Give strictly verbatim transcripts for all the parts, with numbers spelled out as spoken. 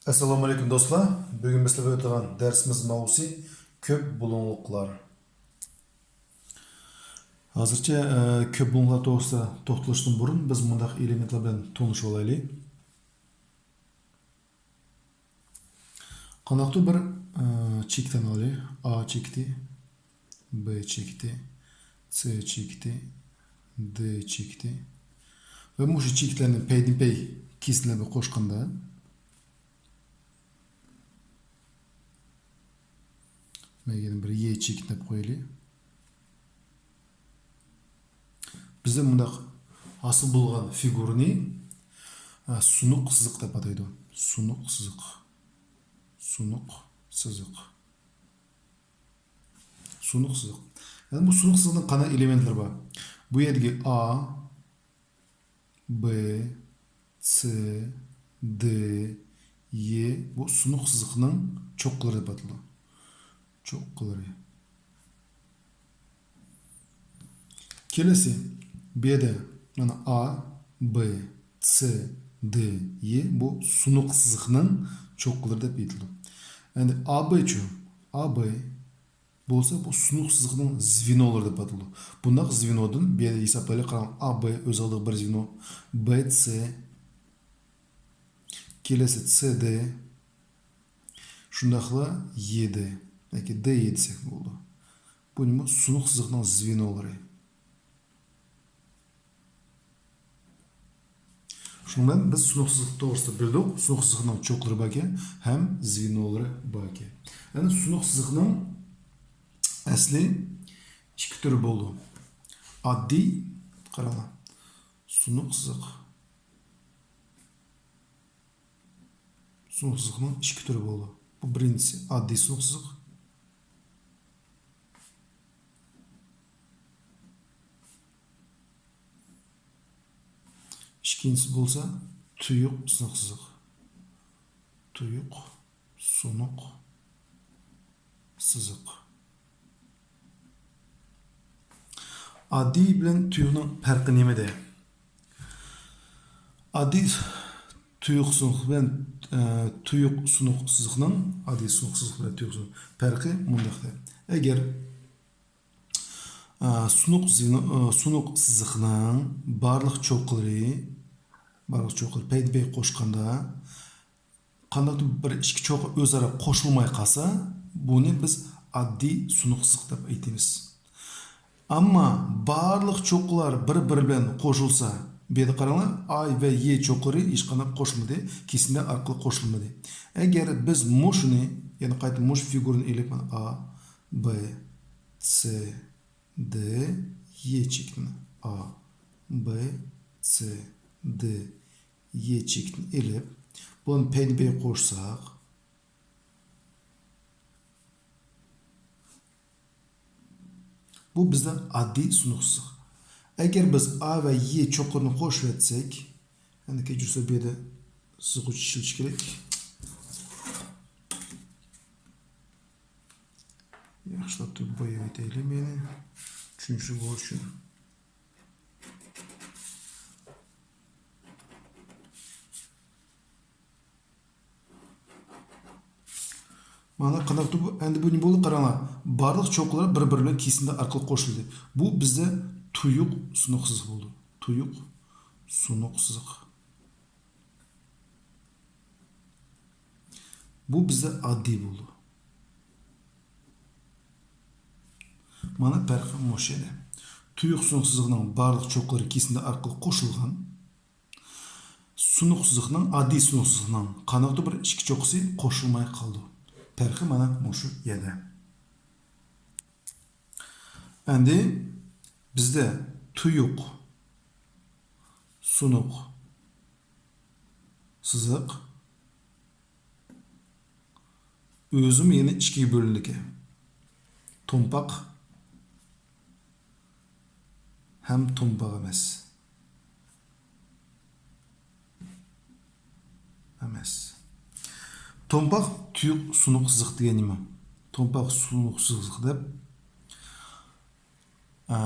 ئەسسالامۇئەلەيكۇم دوستلار. بۈگۈن بىز ئۆتىدىغان دەرسىمىز ماۋزۇسى كۆپ بۇلۇڭلۇقلار. ھازىرچە، ئە، كۆپ بۇلۇڭلۇقلار توغرىسىدا توختىلىشتىن بۇرۇن بىز مۇنداق ئېلېمېنتلار بىلەن تونۇشۇپ ئالايلى. قانداقتۇر بىر، ئە، چېكىتنى ئالايلى. ئا چېكىتى، بې چېكىتى، سې چېكىتى، دې چېكىتى. ۋە مۇشۇ چېكىتلەرنى پەيدىنپەي كېسىندىلەپ قوشقاندا، مەن يەنە بىر يې چېكىتنى قويايلى. بىزدە مۇنداق ھاسىل بولغان فىگۇرىنى، ئە، سۇنۇق سىزىق دەپ ئاتايدۇ. سۇنۇق سىزىق. سۇنۇق سىزىق. سۇنۇق سىزىق. يەنى بۇ سۇنۇق سىزىقنىڭ قانداق ئېلېمېنتلىرى بار؟ بۇ يەردىكى ئا، بې، سې، دې، يې، بۇ سۇنۇق سىزىقنىڭ چوققىلىرى دەپ ئاتىلىدۇ. چوققىلىرى. كېلىسى، بۇ يەردە مانا ئا، بې، سې، دې، يې، بۇ سۇنۇق سىزىقنىڭ چوققىلىرى دەپ ئېيتىلىدۇ. ئەمدى ئا بې چۇ؟ ئا بې بولسا بۇ سۇنۇق سىزىقنىڭ زۋېنولىرى دەپ ئاتىلىدۇ. بۇنداق زۋېنودىن بۇ يەردە ھېسابلايلى، قاراڭ، ئا بې ئۆز ئالدىغا بىر زۋېنو، بې سې، كېلىسى سې دې، شۇنداقلا يې دې ياكى دې يې دېسەك بولىدۇ. بۇ نېمە؟ سۇنۇق سىزىقنىڭ زۋېنولىرى. شۇنىڭ بىلەن بىز سۇنۇق سىزىق توغرىسىدا بىلدۇق. سۇنۇق سىزىقنىڭ چوققىلىرى باركەن ھەم زۋېنولىرى باركەن. يەنى سۇنۇق سىزىقنىڭ ئەسلى ئىككى تۈرى بولىدۇ. ئاددىي، قاراڭلار. سۇنۇق سىزىق. سۇنۇق سىزىقنىڭ ئىككى تۈرى بولىدۇ. بۇ بىرىنچىسى ئاددىي سۇنۇق سىزىق. ئىككىنچىسى بولسا تۇيۇق سۇنۇق سىزىق. تۇيۇق سۇنۇق سىزىق. ئاددىي بىلەن تۇيۇقنىڭ پەرقى نېمىدە؟ ئاددىي تۇيۇق سۇنۇق بىلەن، ئە، تۇيۇق سۇنۇق سىزىقنىڭ، ئاددىي سۇنۇق سىزىق بىلەن تۇيۇق سۇنۇق پەرقى مۇنداقتا. ئەگەر، ئە، سۇنۇق زىنو-، ئە، سۇنۇق سىزىقنىڭ بارلىق چوققىلىرى، بارلىق چوققىلىرى پەيدىنپەي قوشقاندا، قانداقتۇر بىر ئىككى چوققا ئۆزئارا قوشۇلماي قالسا، بۇنى بىز ئاددىي سۇنۇق سىزىق دەپ ئېيتىمىز. ئەمما بارلىق چوققىلار بىر-بىرى بىلەن قوشۇلسا، بۇ يەردە قاراڭلار، ئا ۋە يې چوققىلىرى ھېچقانداق قوشۇلمىدى، كېسىندە ئارقىلىق قوشۇلمىدى. ئەگەر بىز مۇشۇنى، يەنى قايتا مۇشۇ فىگۇرىنى ئېلىپ، مانا ئا، بې، سې، دې، يې چېكىتىنى، ئا، بې، سې، دې، يې چېكىتىنى ئېلىپ، بۇنى پەيدىنپەي قوشساق، بۇ بىزنىڭ ئاددىي سۇنۇق سىزىق. ئەگەر بىز ئا ۋە يې چوققىلىرىنى قوشۇۋەتسەك، ئەنە كەچۈرسە بۇ يەردە سىزغۇچ ئىشلىتىش كېرەك. ياخشىلاپ تۇرۇپ بوياۋېتەيلى مېنى، چۈشىنىشلىك بولۇشى ئۈچۈن. مانا قانداقتۇر بۇ، ئەمدى بۇ نېمە بولدى؟ قاراڭلار، بارلىق چوققىلار بىر-بىرى بىلەن كېسىندە ئارقىلىق قوشۇلدى. بۇ بىزدە تۇيۇق سۇنۇق سىزىق بولدى. تۇيۇق سۇنۇق سىزىق. بۇ بىزدە ئاددىي بولدى. مانا پەرقى مۇشۇ يەردە. تۇيۇق سۇنۇق سىزىقنىڭ بارلىق چوققىلىرى كېسىندە ئارقىلىق قوشۇلغان. سۇنۇق سىزىقنىڭ، ئاددىي سۇنۇق سىزىقنىڭ قانداقتۇر بىر ئىككى چوققىسى قوشۇلماي قالىدۇ. پەرقى مانا مۇشۇ يەردە. ئەمدى بىزدە تۇيۇق سۇنۇق سىزىق ئۆزىمۇ يەنە ئىككىگە بۆلۈنىدىكەن. تومپاق ھەم تومپاق ئەمەس. ئەمەس. تومپاق تۇيۇق سۇنۇق سىزىق دېگەن نېمە؟ تومپاق سۇنۇق سىزىق دەپ، ئە،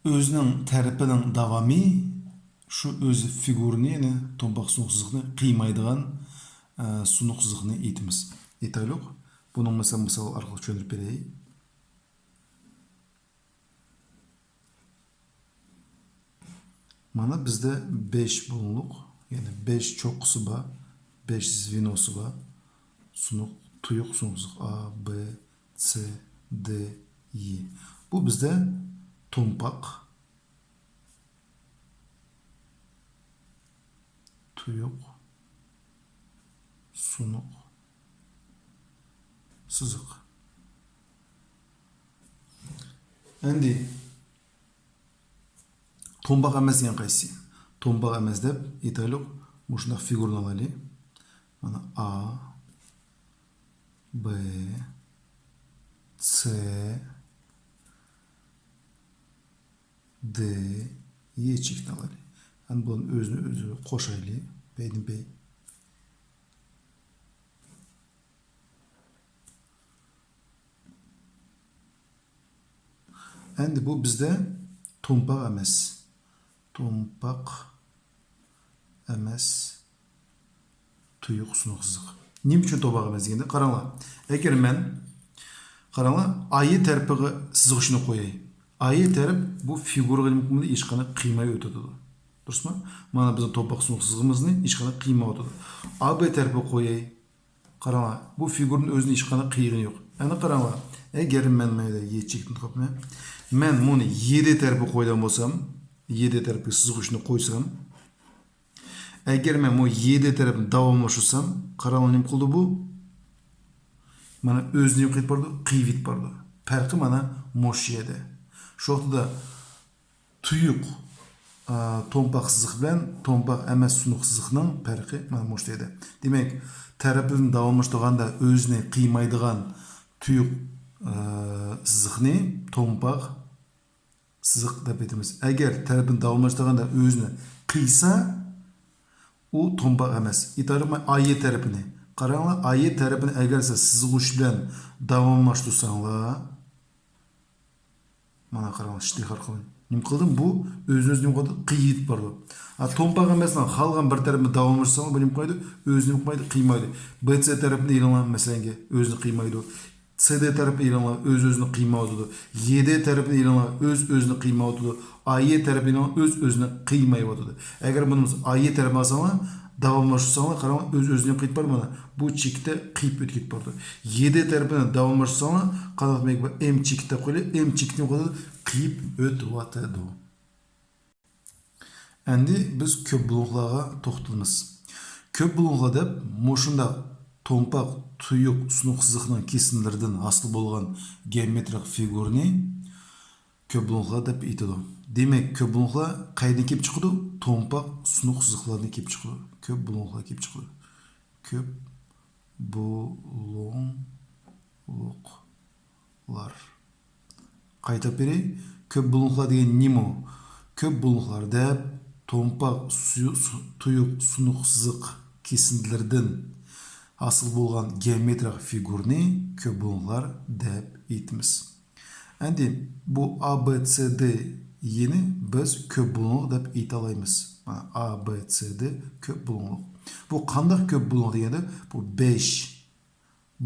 ئۆزىنىڭ تەرىپىنىڭ داۋامى شۇ ئۆزى فىگۇرىنى، يەنى تومپاق سۇنۇق سىزىقنى قىيمايدىغان، ئە، سۇنۇق سىزىقنى ئېيتىمىز. ئېيتايلۇق. بۇنىڭ مەسىلەن، مىسال ئارقىلىق چۈشەندۈرۈپ بېرەي. مانا بىزدە بەش بۇلۇڭلۇق، يەنى بەش چوققىسى بار، بەش زۋېنوسى بار. سۇنۇق، تۇيۇق سۇنۇق سىزىق. ئا، بې، سې، دې، يې. بۇ بىزدە تومپاق، تۇيۇق، سۇنۇق، سىزىق. ئەمدى تومپاق ئەمەس دېگەن قايسى؟ تومپاق ئەمەس دەپ ئېيتايلۇق، مۇشۇنداق فىگۇرىنى ئالايلى. مانا، ئا، بې، سې، دې، يې چېكىتىنى ئالايلى. ئەمدى بۇنى ئۆزىنى ئۆزى قوشايلى. پەيدىن پەي. ئەمدى بۇ بىزدە تومپاق ئەمەس. تومپاق ئەمەس. تۇيۇق سۇنۇق سىزىق. نېمە ئۈچۈن تومپاق ئەمەس دېگەندە، قاراڭلار. ئەگەر مەن، قاراڭلار، ئايى تەرىپىگە سىزىق ئۈچۈن قوياي. ئايى تەرەپ بۇ فىگۇرىغا نېمە قىلمايدۇ؟ ھېچقانداق قىيماي ئۆتىدۇ. دۇرۇسمۇ؟ مانا بىزنىڭ تومپاق سۇنۇق سىزىقىمىزنى ھېچقانداق قىيمايۋاتىدۇ. ئا بې تەرىپىگە قوياي. قاراڭلار، بۇ فىگۇرىنىڭ ئۆزىنى ھېچقانداق قىيغىنى يوق. ئەنە قاراڭلار، ئەگەر مەن مانا يەردە يې چېكىتىنى تاپىمەن، مەن بۇنى يې دې تەرىپىگە قويىدىغان بولسام، يې دې تەرىپىگە سىزىق ئۈچۈن قويسام، ئەگەر مەن بۇ يې دې تەرەپنى داۋاملاشتۇرسام، قاراڭلار، نېمە قىلدى بۇ؟ مانا ئۆزىنى يوقىتىپ بارىدۇ، قىيىۋېتىپ بارىدۇ. پەرقى مانا مۇشۇ يەردە. شۇ ۋاقىتتا تۇيۇق، ئا، تومپاق سىزىق بىلەن تومپاق ئەمەس سۇنۇق سىزىقنىڭ پەرقى مانا مۇشۇ يەردە. دېمەك، تەرىپىدىن داۋاملىشىدىغاندا ئۆزىنى قىيمايدىغان تۇيۇق، ئا، سىزىقنى تومپاق سىزىق دەپ ئېيتىمىز. ئەگەر تەرىپىنى داۋاملاشتۇرغاندا ئۆزىنى قىيسا، ئۇ تومپاق ئەمەس. ئېيتايلى، مانا ئايى تەرىپىنى. قاراڭلار، ئايى تەرىپىنى ئەگەر سىز سىزغۇچ بىلەن داۋاملاشتۇرساڭلار، مانا قاراڭلار، ئىشتىھار قىلىڭ. نېمە قىلدىم؟ بۇ ئۆزىنى ئۆزى نېمە قىلدى؟ قىيىپ بارىدۇ. ھە، تومپاق ئەمەسلا، قالغان بىر تەرىپىنى داۋاملاشتۇرساڭلار، بۇ نېمە قىلمايدۇ؟ ئۆزىنى نېمە قىلمايدۇ؟ قىيمايدۇ. بې سې تەرىپىنى ئېلىڭلار، مەسىلەنگە، ئۆزىنى قىيمايدۇ. سې دې تەرىپىنى ئېلىڭلار، ئۆز-ئۆزىنى قىيمايۋاتىدۇ. يې دې تەرىپىنى ئېلىڭلار، ئۆز-ئۆزىنى قىيمايۋاتىدۇ. ئاي يې تەرىپىنى ئېلىڭلار، ئۆز-ئۆزىنى قىيمايۋاتىدۇ. ئەگەر بۇنى بىز ئاي يې تەرىپىنى ئالساڭلار، داۋاملاشتۇرساڭلار، قاراڭلار، ئۆز-ئۆزىنى قىيىپ بارىدۇ مانا. بۇ چېكىتتە قىيىپ ئۆتۈپ كېتىپ بارىدۇ. يې دې تەرىپىنى داۋاملاشتۇرساڭلار، قانداق دېمەك بار؟ ئېم چېكىتى قويۇلۇپ، ئېم چېكىتىنى قويۇپ قىيىپ ئۆتۈۋاتىدۇ. ئەمدى بىز كۆپ بۇلۇڭلۇقلارغا توختىلىمىز. كۆپ بۇلۇڭلۇقلار دەپ مۇشۇنداق تومپاق، تۇيۇق، سۇنۇق سىزىقنىڭ كېسىندىلىرىدىن ھاسىل بولغان گېئومېترىيەلىك فىگۇرىنى كۆپ بۇلۇڭلۇقلار دەپ ئېيتىدۇ. دېمەك، كۆپ بۇلۇڭلۇقلار قەيدىن كېلىپ چىقىدۇ؟ تومپاق، سۇنۇق سىزىقلاردىن كېلىپ چىقىدۇ. كۆپ بۇلۇڭلۇقلار كېلىپ چىقىدۇ. كۆپ بۇلۇڭلۇق. لار. قايتىپ بېرەي. كۆپ بۇلۇڭلۇقلار دېگەن نېمە؟ كۆپ بۇلۇڭلۇقلار دەپ تومپاق، سۇ-، سۇ-، تۇيۇق، سۇنۇق سىزىق كېسىندىلىرىدىن ھاسىل بولغان گېئومېترىيەلىك فىگۇرىنى كۆپ بۇلۇڭلۇقلار دەپ ئېيتىمىز. ئەمدى بۇ ئا بې سې دې يېنى بىز كۆپ بۇلۇڭلۇق دەپ ئېيتالايمىز. مانا ئا بې سې دې كۆپ بۇلۇڭلۇق. بۇ قانداق كۆپ بۇلۇڭلۇق دېگەندە، بۇ بەش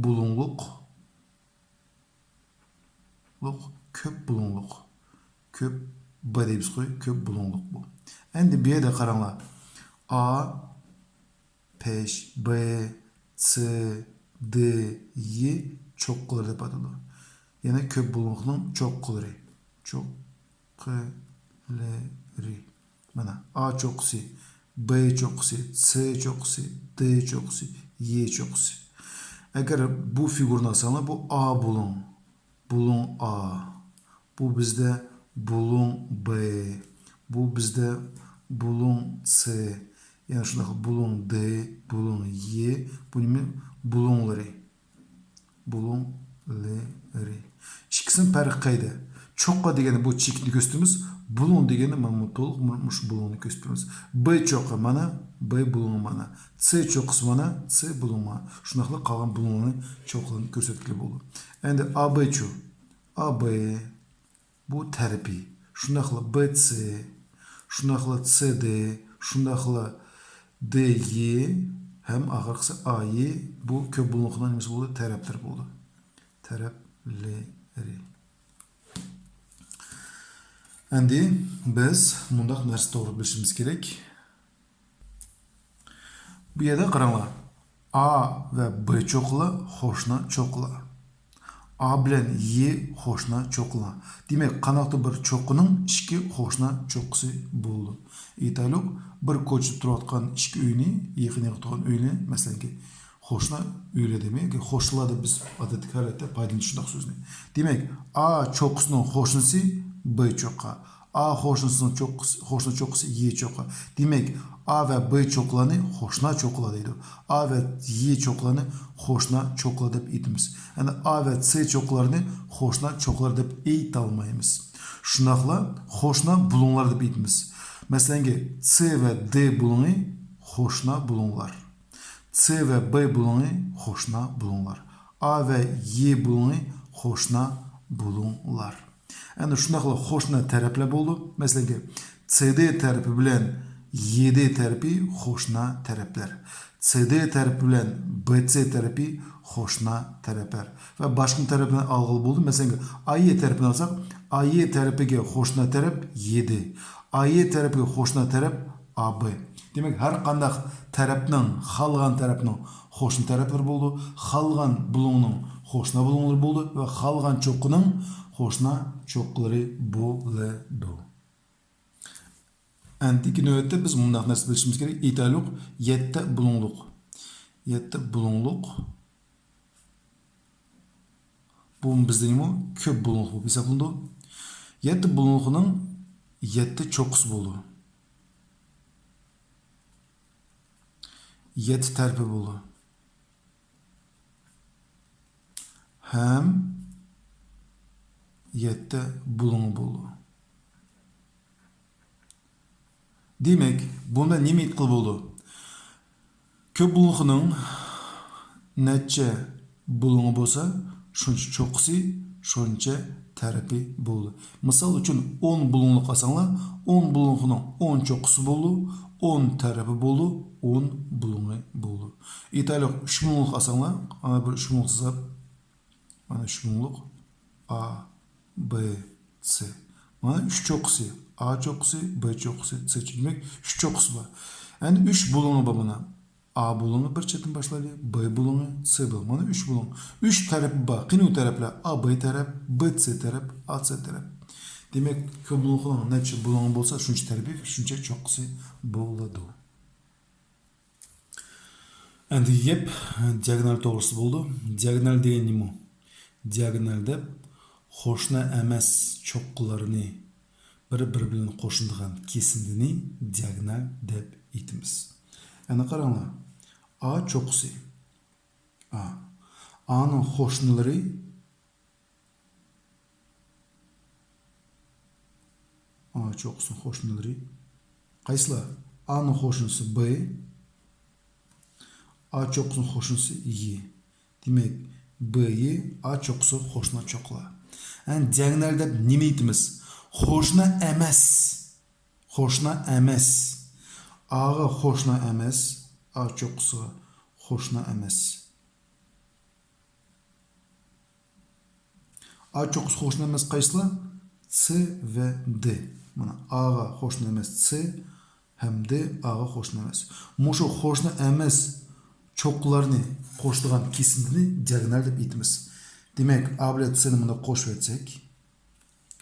بۇلۇڭلۇق، لۇق، كۆپ بۇلۇڭلۇق. كۆپ، بې دەيمىز غۇ، كۆپ بۇلۇڭلۇق بۇ. ئەمدى بۇ يەردە قاراڭلار. ئا، پەش، بې، سې، دې، يې چوققىلىرى دەپ ئاتىلىدۇ. يەنى كۆپ بۇلۇڭلۇقنىڭ چوققىلىرى. چوققىلىرى. مانا، ئا چوققىسى، بې چوققىسى، سې چوققىسى، دې چوققىسى، يې چوققىسى. ئەگەر بۇ فىگۇرىنى ئالساڭلار، بۇ ئا بۇلۇڭ، بۇلۇڭ ئا. بۇ بىزدە بۇلۇڭ بې. بۇ بىزدە بۇلۇڭ سې. يەنە شۇنداق بۇلۇڭ دې، بۇلۇڭ يې. بۇ نېمە؟ بۇلۇڭلىرى. بۇلۇڭلىرى. ئىككىسىنىڭ پەرقى قەيدە؟ چوققا دېگەندە بۇ چېكىتنى كۆرسىتىمىز. بۇلۇڭ دېگەندە مانا بۇ تولۇق مۇ-، مۇشۇ بۇلۇڭنى كۆرسىتىمىز. بې چوققا مانا، بې بۇلۇڭى مانا. سې چوققىسى مانا، سې بۇلۇڭى مانا. شۇنداقلا قالغان بۇلۇڭلارنى چوققىلارنى كۆرسەتكىلى بولىدۇ. ئەمدى ئا بې چۇ؟ ئا بې. بۇ تەرىپى. شۇنداقلا بې سې، شۇنداقلا سې دې، شۇنداقلا دې يې، ھەم ئاخىرقىسى ئاي، بۇ كۆپ بۇلۇڭلۇقنىڭ نېمىسى بولىدۇ؟ تەرەپلىرى بولىدۇ. تەرەپلىرى. ئەمدى بىز مۇنداق نەرسە توغرا بىلىشىمىز كېرەك. بۇ يەردە قاراڭلار. ئا ۋە ب چوققىلار قوشنا چوققىلار. ئا بىلەن ي قوشنا چوققىلار. دېمەك، قانداقتۇر بىر چوققىنىڭ ئىككى قوشنا چوققىسى بولىدۇ. ئېيتايلۇق، بىر كوچىدا تۇرۇۋاتقان ئىككى ئۆينى، يېقىن يېقىن تۇرغان ئۆينى، مەسىلەنكى، قوشنا ئۆيلەر دېمەك، قوشنىلار دەپ بىز ئادەتتىكى ھالەتتە پايدىلىنىش شۇنداق سۆزنى. دېمەك، ئا چوققىسىنىڭ قوشنىسى ب چوققا. ئا قوشنىسىنىڭ چوققىسى، قوشنا چوققىسى ي چوققا. دېمەك، ئا ۋە ب چوققىلارنى قوشنا چوققىلار دەيدۇ. ئا ۋە ي چوققىلارنى قوشنا چوققىلار دەپ ئېيتىمىز. يەنى ئا ۋە س چوققىلارنى قوشنا چوققىلار دەپ ئېيتالمايمىز. شۇنداقلا قوشنا بۇلۇڭلار دەپ ئېيتىمىز. مەسىلەنكى، س ۋە د بۇلۇڭى قوشنا بۇلۇڭلار. س ۋە ب بۇلۇڭى قوشنا بۇلۇڭلار. ئا ۋە ي بۇلۇڭى قوشنا بۇلۇڭلار. ئەنە شۇنداقلا قوشنا تەرەپلەر بولىدۇ. مەسىلەنكى، س د تەرىپى بىلەن ي د تەرىپى قوشنا تەرەپلەر. س د تەرىپى بىلەن ب س تەرىپى قوشنا تەرەپلەر. ۋە باشقا تەرەپلەرنى ئالغىلى بولىدۇ. مەسىلەنكى، ئا ي تەرىپىنى ئالساق، ئا ي تەرىپىگە قوشنا تەرەپ ي د. ئا ي تەرىپىگە قوشنا تەرەپ ئا ب. دېمەك، ھەر قانداق تەرەپنىڭ خالىغان تەرەپنىڭ قوشنا تەرەپلىرى بولىدۇ، خالىغان بۇلۇڭنىڭ قوشنا بۇلۇڭلىرى بولىدۇ ۋە خالىغان چوققىنىڭ قوشنا چوققىلىرى بولىدۇ. ئەندىكى نۆۋەتتە بىز مۇنداق نەرسە بىلىشىمىز كېرەك. ئېيتايلۇق، يەتتە بۇلۇڭلۇق. يەتتە بۇلۇڭلۇق. بۇ بىزدە نېمە؟ كۆپ بۇلۇڭلۇق بولۇپ ھېسابلىنىدۇ. يەتتە بۇلۇڭلۇقنىڭ يەتتە چوققىسى بولىدۇ. يەتتە تەرىپى بولىدۇ. ھەم يەتتە بۇلۇڭى بولىدۇ. دېمەك، بۇندا نېمە ئېيتقىلى بولىدۇ؟ كۆپ بۇلۇڭلۇقنىڭ نەچچە بۇلۇڭى بولسا، شۇنچە چوققىسى، شۇنچە تەرىپى بولىدۇ. مىسال ئۈچۈن، ئون بۇلۇڭلۇق ئالساڭلار، ئون بۇلۇڭلۇقنىڭ ئون چوققىسى بولىدۇ، ئون تەرىپى بولىدۇ، ئون بۇلۇڭى بولىدۇ. ئېيتايلۇق، ئۈچ بۇلۇڭلۇق ئالساڭلار، ئانا بىر ئۈچ بۇلۇڭلۇق سىزىپ، مانا ئۈچ بۇلۇڭلۇق، ئا، ب، س. مانا ئۈچ چوققىسى، ئا چوققىسى، ب چوققىسى، س چوققىسى. دېمەك، ئۈچ چوققىسى بار. ئەنە ئۈچ بۇلۇڭى بار مانا. ئا بۇلۇڭى بىر چەتتىن باشلايلى، ب بۇلۇڭى، س بۇلۇڭى. مانا ئۈچ بۇلۇڭ. ئۈچ تەرىپى بار. قېنى ئۇ تەرەپلەر؟ ئا ب تەرەپ، ب س تەرەپ، ئا س تەرەپ. دېمەك، كۆپ بۇلۇڭلۇقنىڭ نەچچە بۇلۇڭى بولسا، شۇنچە تەرىپى، شۇنچە چوققىسى بولىدۇ. ئەندىكى گەپ دىئاگونال توغرىسىدا بولىدۇ. دىئاگونال دېگەن نېمە؟ دىئاگونال دەپ قوشنا ئەمەس چوققىلارنى، بىر-بىرى بىلەن قوشنىدىغان كېسىندىنى دىئاگونال دەپ ئېيتىمىز. ئەنە قاراڭلار. ئا چوققىسى. ئا. ئانىڭ قوشنىلىرى ئا چوققىسىنىڭ قوشنىلىرى قايسىلار؟ ئانىڭ قوشنىسى ب، ئا چوققىسىنىڭ قوشنىسى ي. دېمەك، ب ي ئا چوققىسى قوشنا چوققىلار. ئەنە دىئاگونال دەپ نېمە ئېيتىمىز؟ قوشنا ئەمەس. قوشنا ئەمەس. ئاغا قوشنا ئەمەس، ئا چوققىسىغا قوشنا ئەمەس. ئا چوققىسى قوشنا ئەمەس قايسىلار؟ س ۋە د. مانا، ئاغا قوشنا ئەمەس س ھەم د ئاغا قوشنا ئەمەس. مۇشۇ قوشنا ئەمەس چوققىلارنى قوشىدىغان كېسىندىنى دىئاگونال دەپ ئېيتىمىز. دېمەك، ئا بىلەن سنى مۇنداق قوشۇۋەتسەك،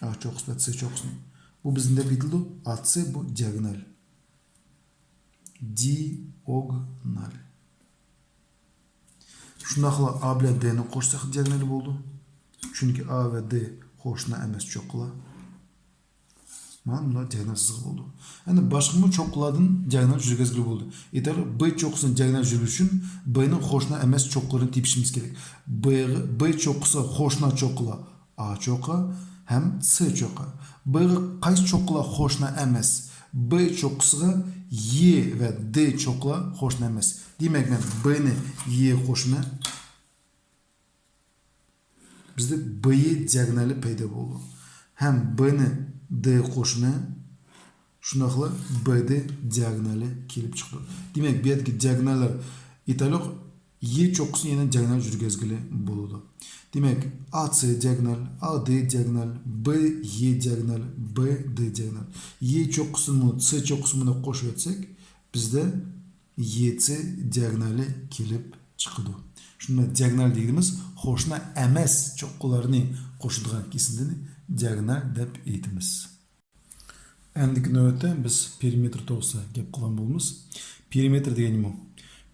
ئا چوققىسى بىلەن س چوققىسىنى. بۇ بىز نېمە دەپ ئېيتىلىدۇ؟ ئا س بۇ دىئاگونال. دىئاگونال. شۇنداقلا ئا بىلەن دنى قوشساق دىئاگونالى بولىدۇ. چۈنكى ئا ۋە د قوشنا ئەمەس چوققىلار. مانا بۇلار دىئاگونال سىزىق بولىدۇ. ئەمدى باشقىمۇ چوققىلاردىن دىئاگونال يۈرگۈزگىلى بولىدۇ. ئېيتايلى، ب چوققىسىنى دىئاگونال يۈرگۈزۈش ئۈچۈن ب نىڭ قوشنا ئەمەس چوققىلىرىنى تېپىشىمىز كېرەك. ب، ب چوققىسى قوشنا چوققىلار. ئا چوققا ھەم س چوققا. ب غا قايسى چوققىلار قوشنا ئەمەس؟ ب چوققىسىغا ي ۋە د چوققىلار قوشنا ئەمەس. دېمەك، مەن ب نى ي قوشىمەن. بىزدە ب ي دىئاگونالى پەيدا بولىدۇ. ھەم ب نى د قوشىمەن. شۇنداقلا ب د دىئاگونالى كېلىپ چىقىدۇ. دېمەك، بۇ يەردىكى دىئاگوناللار ئېيتايلۇق، ي چوققىسىنى يەنە دىئاگونال يۈرگۈزگىلى بولىدۇ. دېمەك، ئا سى دىئاگونال، ئا دى دىئاگونال، بى يى دىئاگونال، بى دى دىئاگونال. ي چوققىسىنىمۇ، سى چوققىسىنىمۇ قوشۇۋەتسەك، بىزدە ي سى دىئاگونالى كېلىپ چىقىدۇ. شۇنداق دىئاگونال دېگىنىمىز قوشنا ئەمەس چوققىلارنى قوشىدىغان كېسىندىنى دىئاگونال دەپ ئېيتىمىز. ئەندىكى نۆۋەتتە بىز پېرىمېتىر توغرىسىدا گەپ قىلغان بولىمىز. پېرىمېتىر دېگەن نېمە؟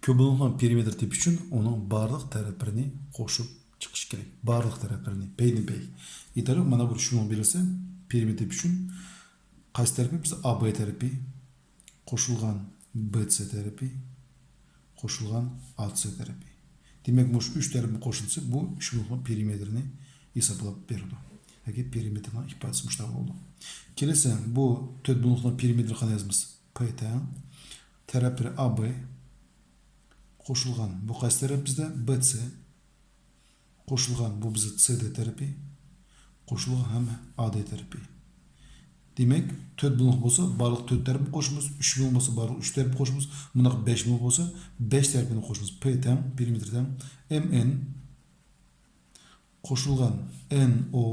كۆپ بولۇنغان پېرىمېتىر تېپىش ئۈچۈن ئۇنىڭ بارلىق تەرەپلىرىنى قوشۇپ چىقىش كېرەك. بارلىق تەرەپلىرىنى، پەيدىن پەي. ئېيتايلۇق، مانا بۇ شۇنىڭ بېرىلسە، پېرىمېتىر تېپىش ئۈچۈن قايسى تەرىپى؟ بىز ئا بى تەرىپى، قوشۇلغان بى سى تەرىپى، قوشۇلغان ئا سى تەرىپى. دېمەك، مۇشۇ ئۈچ تەرەپنى قوشۇلسا، بۇ ئۈچ بولۇنغان پېرىمېتىرنى ھېسابلاپ بېرىدۇ. ياكى پېرىمېتىرنىڭ ئىپادىسى مۇشۇنداق بولىدۇ. كېلىسە، بۇ تۆت بولۇنغان پېرىمېتىر قانداق يازىمىز؟ پى تەڭ تەرەپلىرى ئا بى قوشۇلغان، بۇ قايسى تەرەپ بىزدە؟ بى سى. قوشۇلغان، بۇ بىزدە سى دى تەرىپى. قوشۇلغان ھەم ئا دى تەرىپى. دېمەك، تۆت بولۇنغان بولسا، بارلىق تۆت تەرىپىنى قوشىمىز. ئۈچ بولۇنغان بولسا، بارلىق ئۈچ تەرىپىنى قوشىمىز. مۇنداق بەش بولۇنغان بولسا، بەش تەرىپىنى قوشىمىز. پى تەڭ، پېرىمېتىر تەڭ، ئېم ئېن قوشۇلغان ئېن ئو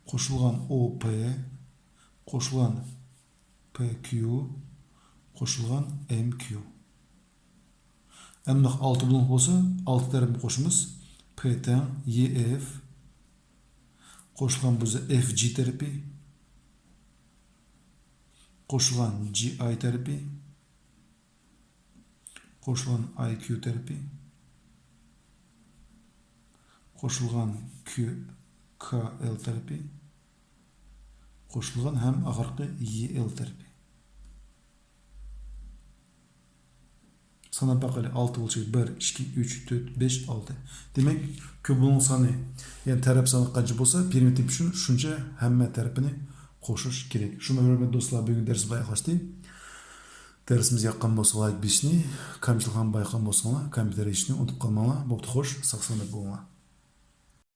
قوشۇلغان ئو پى قوشۇلغان پى كيۇ قوشۇلغان ئېم كيۇ. ئەمدى ئالتە بولۇنغان بولسا، ئالتە تەرەپنى قوشىمىز. پى تەڭ يى ئېف قوشۇلغان بولسا ئېف جى تەرىپى قوشۇلغان جى ئاي تەرىپى قوشۇلغان ئاي كيۇ تەرىپى قوشۇلغان كيۇ كا ئېل تەرىپى قوشۇلغان ھەم ئاخىرقى يى ئېل تەرىپى. ساناپ باقايلى، ئالتە بولۇشى بىر، ئىككى، ئۈچ، تۆت، بەش، ئالتە. دېمەك، كۆپ بولۇنغان سانى، يەنى تەرەپ سانى قانچە بولسا، پېرىمېتىر تېپىش ئۈچۈن شۇنچە ھەممە تەرىپىنى قوشۇش كېرەك. شۇنداق، ھۆرمەتلىك دوستلار، بۈگۈنكى دەرسىمىز ئاياغلاشتى. دەرسىمىز ياققان بولسا، لايك بېسىشنى، كەمچىلىكلەرنى بايقىغان بولساڭلار، كوممېنتارىي يېزىشنى ئۇنتۇپ قالماڭلار. بوپتۇ، خوش، ساق-سالامەت بولۇڭلار.